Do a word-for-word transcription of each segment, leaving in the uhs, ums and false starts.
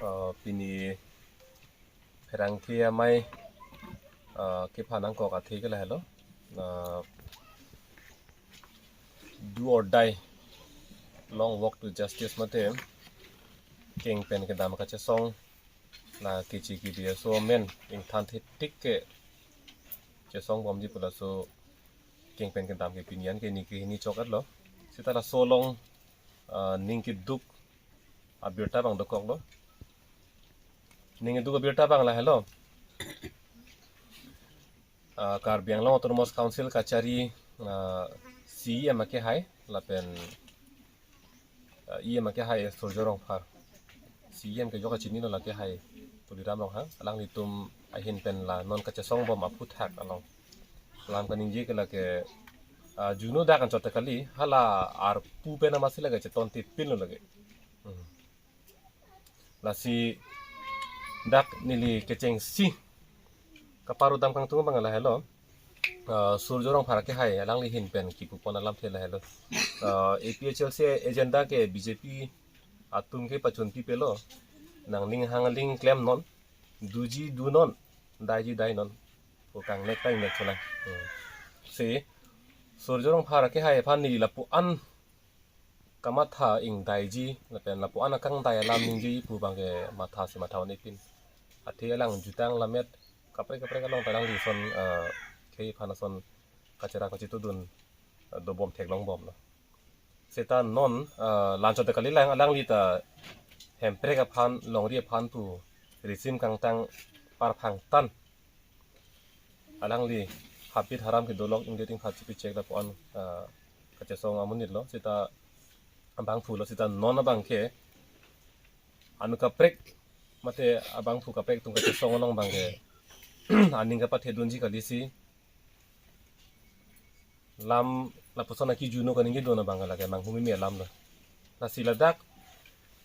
Uh, pini pherangke amei, uh, kephan nangkok athe ke lahelo. Uh, do or die, long walk to justice mate keng pen kedam kachesong la kechi kidi aso amen ingthan thetik ke chesong bomji pu laso keng pen kedam ke pini an ke ni ke hini chok-etlo. Sita laso along, ah, ning keduk abirta abang dokoklo. Ning keduk abirta abang lahelo. Ah, Karbi Anglong Autonomous Council kachari, ah, C E M akehai lapen, ah, E M akehai Surjya Rongphar. C E M ke jok kachinilo, la akehai Tuliram Ronghang. Alanglitum ahin pen la non kachesong bom aphuthak along lam kaningje ke lake, ah, juno dak anchot kali, hala arpu pen amatsi lake cheton tipinlo lake. Hmm. Lasi dak neli kechengsi kaparu dam kangtung abang lahelo. Ah, Surjya Rongphar akehai alangli ahin pen kipupon alamthe lahelo. Ah, A P H L C agenda ke B J P atum ke pachun pipelo. Nangning hang aling klem non, doji do non, daiji dai non. Ko kangnek ta ingnek chonang. Hmm. Si Surjya Rongphar akehai aphan neli lapu-an kamatha ingdaiji lapen lapu-an akangdai alam ningjeji pu abang ke matha si matha un-epin. Athe alang jutang lamet kaprek kaprek along ta alangli ason, eh, khei aphan ason kachera kachitudun, eh, dobom theklong bomlo. Seta non, eh, la anchot kali lang, alangli ta Hemprek aphan, longri aphan pu risim kangtang parphang tan alangli habit haram kedolok ingdet ingphat chipichek lapu-an, ah, kachesong amonitlo, sita abangphulo. Sita non abang ke anu kaprek mate abangphu kaprek atum kachesong along abang ke aning kapathedunji kalisi lam lapuson aki juno kaningjedun abang lake manghumeme alamlo. Lasi ladak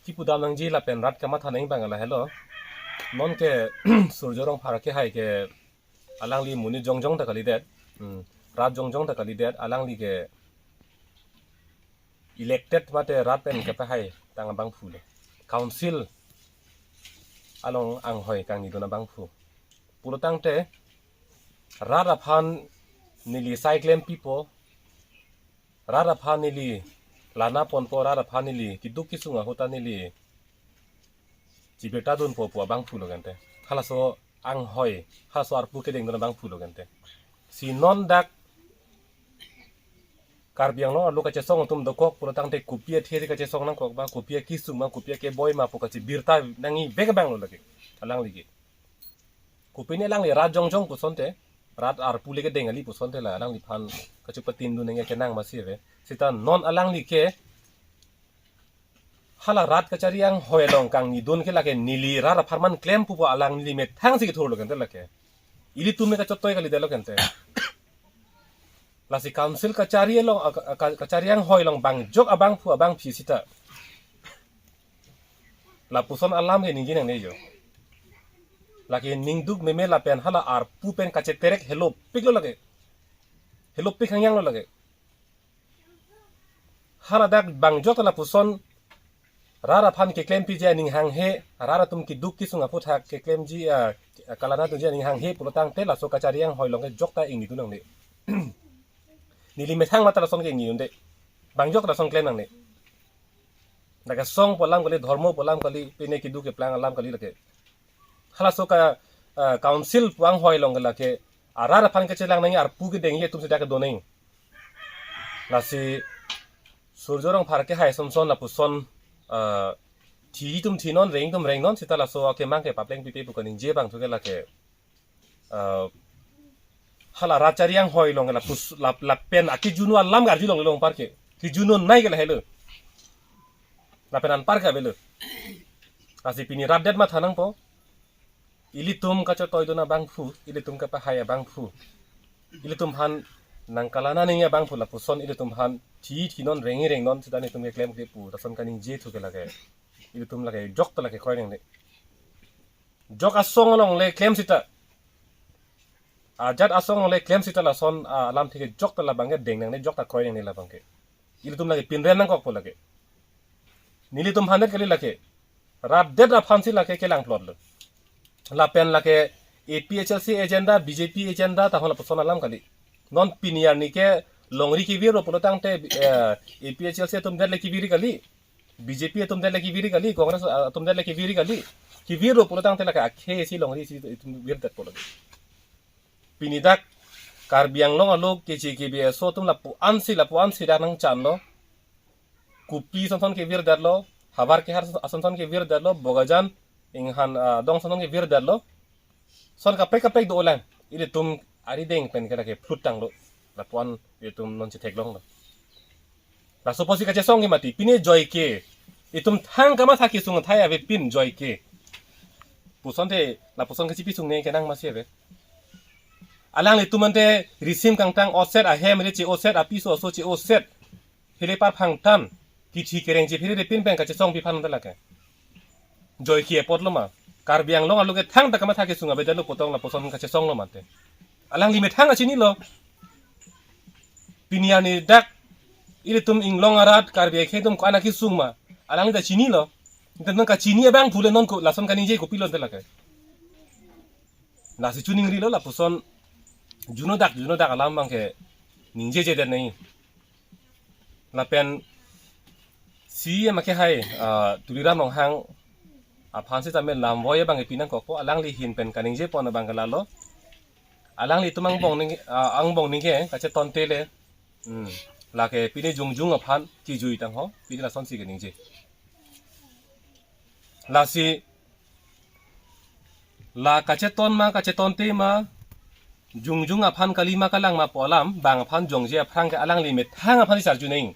kipudam nangji lapen rat kamatha nangji abang lahelo. Non ke Surjya Rongphar akehai ke alangli monit jongjong ta kalidet. Hmm. Rat jongjong ta kalidet, alangli ke elected mate rat pen kepahai tang abangphulo. Council along anghoi kangnidun abangphu. Pulotangte rat aphan neli sai klem pipo, rat aphan neli lana ponpo, rat aphan neli keduk kesung ahut ta neli chibirta dunpo pu abangphulo kente. Halaso anghoi, halaso arpu kedengdun abangphulo kente. Si non dak Karbi Anglong arlo kachesong atum dokok pulotangte kopi athe kachesong nangkok ba, kopi akesung ma, kopi akeboi ma pu kachibirta nangji bek abanglo lake alangli ke. Kopine alangli rat jongjong pusonte, rat arpu le kedeng kali pusonte la alangliphan kachupatindun nangji kenang masi ave. Sita non alangli ke hala rat kachari anghoi along kangnidun ke lake neli rat apharman klem pupo, alangli methang si kethurlo kente lake. Ilitum me kachotoi kalidetlo kente. Lasi council kachari along, a, a, ka-, kachari anghoi along bangjok abangphu abangphi sita lapuson alam ke ningje nangne jo. Lake ningduk meme lapen hala arpu pen kacheterek helopiklo lake. Helopik hangyanglo lake. Haladak bangjok ta lapuson rat aphan keklempiji aning hanghe, rat atum keduk kesung aphuthak keklemji, ah, kalana tunji aning hanghe pulotangte laso kachari anghoi along ke jokta ingnidun nangne. Neli methang mate lason ke ingnidunde. Bangjok lason klem nangne. Dak asong pu alam kali, dhormo pu alam kali, pine keduk keplang alam kali lake. Halaso ka, ah, council pu anghoi along ke lake, ah, rat aphan kachelang nangji arpu kedengji atum sita kedo nangji. Lasi Surjya Rongphar akehai ason son lapuson, ah, thi atum thi non, reng atum reng non, sita laso akemang ke papleng pipe pu kaningje abang thu ke lake, ah, hala rat chari anghoi along ke lapus, lap, lapen akejunu alam ke arjulong long par ke. Kejunu nai ke lahelo. Lapen anpar ke avelo. Lasi pini rat det matha nangpo. Ilitum kachotoidun abangphu, ilitum kapahai abangphu, ilitum aphan nangkalana nangji abangphu lapuson ilitum aphan thi thi non, reng reng non sita nelitum keklem kri pu lason kaningje thu ke lake. Ilitum lake jokta lake kroi nangne. Jok asong along le klem sita, ajat asong along le klem sita lason, ah, alamthe ke jokta labang ke deng nangne, jokta kroi nangne labang ke. Ilitum lake pinrem nangkokpo lake. Nelitum aphan det kali lake. Rat det aphansi lake kelang plot lo. Lapen lake A P H L C agenda, B J P agenda tahon lapuson alam kali. Non pini arni ke longri kevir lo pulo tangte, eh, A P H L C atum det le kevir kali. B J P atum det le kevir kali, Congress, ah, atum det le kevir kali. Kevir lo pulo tangte lake akhei si longri si itum virdet pulo. Pini dak Karbi Anglong arlo keche kebe aso atum lapu-ansi, lapu-ansi dak nangchanlo. Kopi sonson kevirdet lo, havar kehar asonson kevirdet lo, Bokajan inghan, ah, adong sonson kevirdet lo. Son kaprek kaprek dolang. Ilitum arideng pen ke lake phlut tanglo. Lapu-an ilitum non chetheklonglo. Laso apotsi kachesong ke mati. Pine joike. Itum thang kamatha kesung athai avepin joike. Pusonte, lapuson kachipi sungne kenang masi ave. Alanglitum ante risim kangtang oset, ahem re che oset, apiso aso che oset. Phele parphang tan. Kithi kereng che phele repin pen kachesong pi aphan ta lake. Joike apotlo ma. Karbi Anglong arlo ke thangta kamatha kesung avedetlo pu tong lapuson kachesonglo mate. Alangli methang kachinilo. Pini arni dak ilitum inglong arat Karbi akhei atum ko-an akesung ma. Alangli ta chinilo. Ante non kachini abang pule non ko lason kaningje kopilo ante lake. Lasi chuningrilo lapuson juno dak, juno dak alam abangke ningjejedet nai. Lapen C E M ake hai, ah, Tuliram Ronghang aphan sitame lamvoi abangke pinangkokpo, alangli ahin pen kaningjepon abangke lalo. Alanglitum angbong ning, ah, angbong ningke kachetonte le. Hmm. Lake pine jongjung aphan kijui tangho, pine lasonsi keningje. Lasi la kacheton ma, kachetonte ma, jongjung aphan kali ma kalang ma pu alam, bang aphan jongje aphrang ke alangli methang aphan si charju neng.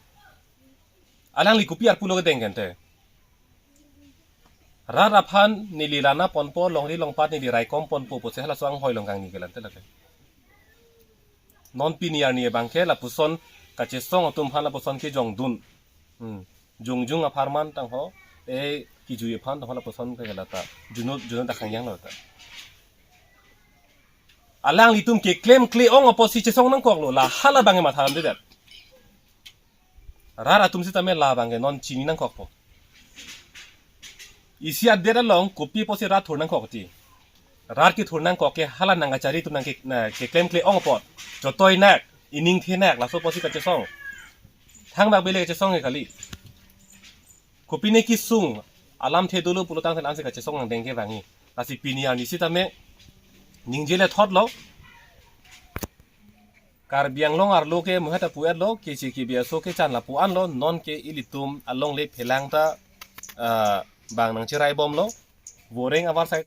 Alangli kopi arpulo kedeng kente. Rat aphan neli lana ponpo, longri longpat neli raikom ponpo pusi halaso anghoi long kangni ke lante lake. Non pini arni abangke lapuson kachesong atum aphan lapuson kejongdun. Hmm. Jongjung apharman tangho, eh, kijui aphan tangho lapuson ke lata. Juno, juno dak kangjanglo ta. Alanglitum keklemkle-ong apotsi chesong nangkoklo, la hala abangke matha damdedet. Rat atum sitame la abangke non chini nangkokpo. Isi adet along kopi apotsi rat thur nangkok ti. Rat kethur nangkok ke hala nangkachari atum nang ke, na, keklemkle-ong apot. Chotoi nak, ining the nak, laso apotsi kachesong. Thangbak bele kachesong ke kali. Kopine kesung, alamthe dolo pulo tangte ansi kachesong angdeng kevangji. Lasi pini arni sitame ningje le thotlo. Karbi Anglong arlo ke muheta pu-etlo, keche kebe aso kechan lapu-anlo, non ke ilitum alongle phelang ta, ah, bang nangcheraibomlo. Voreng avarsai